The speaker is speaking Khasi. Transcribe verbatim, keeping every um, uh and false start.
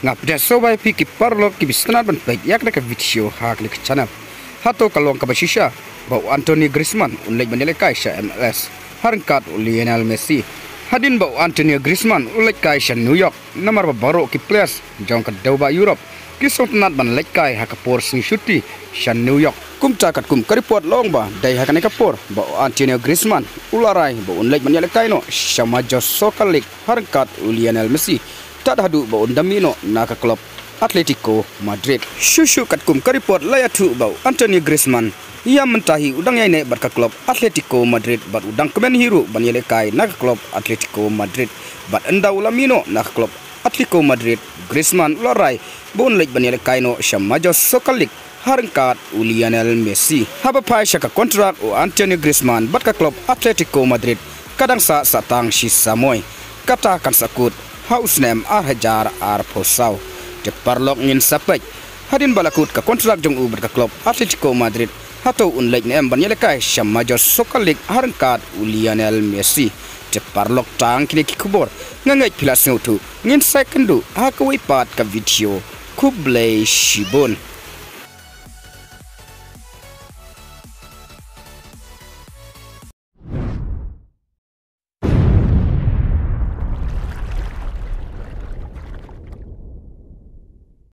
Nga pdiang sngewbha ïa phi ki paralok kiba sngewtynnat ban peit ïa kane ka video ha kane ka channel. Hato ka long kaba shisha ba u Antoine Griezmann un leit ban ïalehkai sha M L S ha ryngkat u Lionel Messi? Hadien ba u Antoine Griezmann u leit kai sha New York, namar ba baroh ki players jong ka dewbah Europe ki sngewtynnat ban leit kai ha ka por sngi shuti sha New York. Kumta katkum ka report long ba dei ha kane ka por ba u Antoine Griezmann u la rai ba un leit ban ïalehkai noh sha Major Soccer League ha ryngkat u Lionel Messi, tad haduh ba un da mih noh na ka club Atletico Madrid. Shuh shuh katkum ka report la ïathuh ba u Antoine Griezmann ïa mynta hi u dang ïaineh bad ka club Atletico Madrid bad u dang kmen hi ruh ban ïalehkai na ka club Atletico Madrid. Bad ynda u la mih noh na ka club Atletico Madrid, Griezmann u la rai ba un leit ban ïalehkai noh sha Major Soccer League ha ryngkat u Lionel Messi. Haba phai sha ka kontrak u Antoine Griezmann bad ka club Atletico Madrid, ka dang sah sah tang shi samoi, kata kan sa kut ha u snem ar hajar arphew saw. Te paralok, ngin sa peit, hadien ba la kut ka kontrak jong u bad ka club Atletico Madrid, hato un leit ne em ban ïalehkai sha Major Soccer League ha ryngkat u Lionel Messi? Te paralok, tang kine ki khubor, nga ngeit phi la sngewthuh. Ngin sa ïakynduh ha kawei pat ka video. Khublei shibun.